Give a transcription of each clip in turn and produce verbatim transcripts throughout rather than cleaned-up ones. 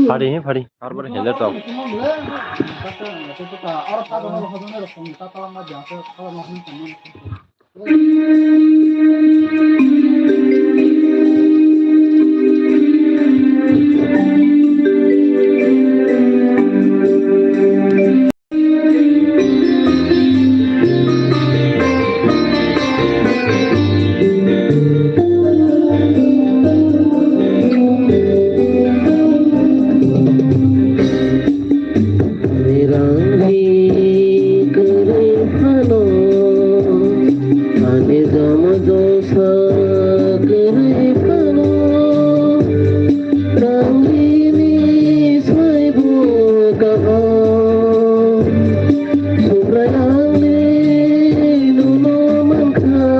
Phari, phari. Arbar hele to. Ani rangri kwrwi phano, ani jama josa kwrwi phano, rangri ni saibo kaham, Subrai rangri nono mankha,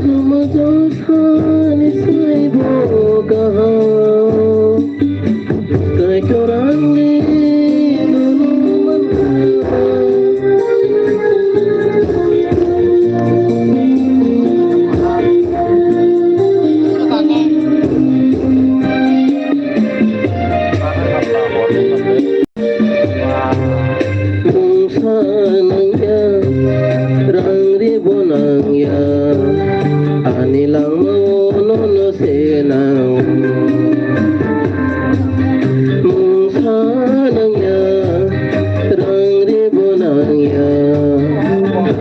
jama josa ni saibo kaham. Mungsa nangya, rangri bo nangya, ani langmao nono se nango. Mungsa nangya, rangri bo nangya,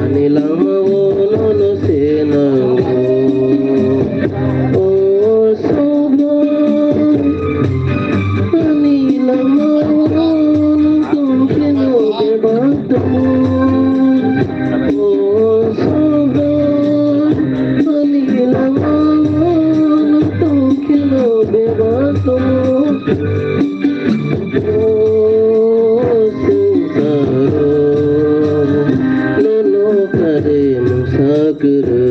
ani langmao nono se nango. O Sobo, ani langmao nung tongkheno bebak tongo. O Sobo, ani langmao nung tongkheno bebak tongo. O swngcharo nono kare mungsa kwrwi.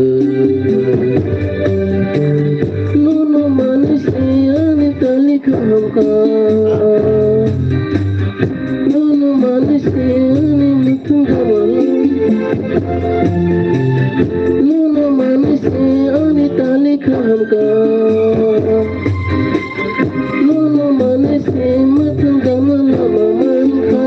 Nono manwi se ani tali kaham kha. Nono manwi se ani muthung jamal. Nono manwi se ani tali kaham kha. Nono manwi se muthung jamal lama mankha.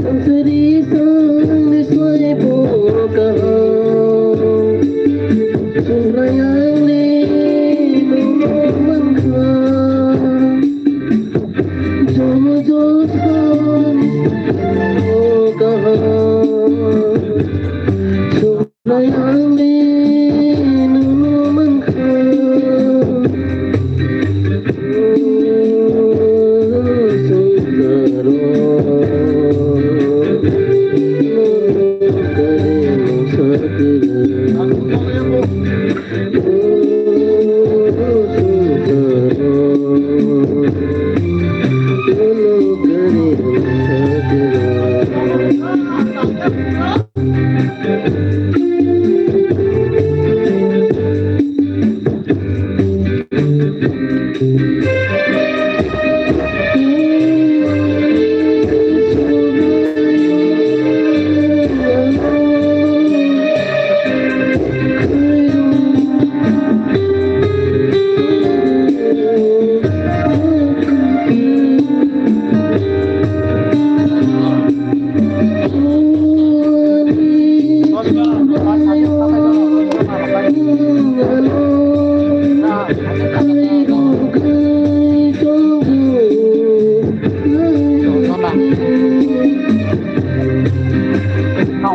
Ansari sangni swai bo kaham. Chumrayangni nono mankha. Jomo jothani bo kaham. Chumrayangni nono mankha.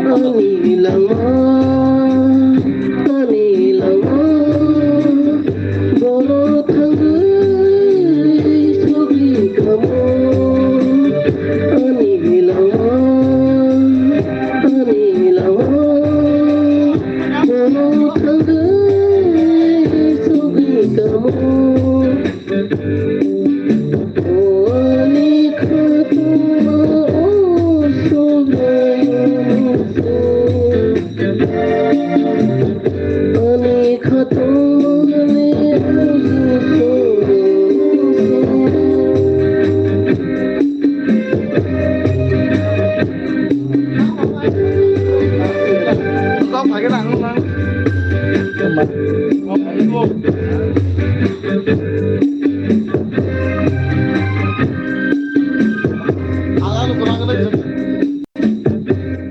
Ani langma, ani langma, borok thangwi sogwi kamo. Ani langma, ani langma, borok thangwi sogwi kamo.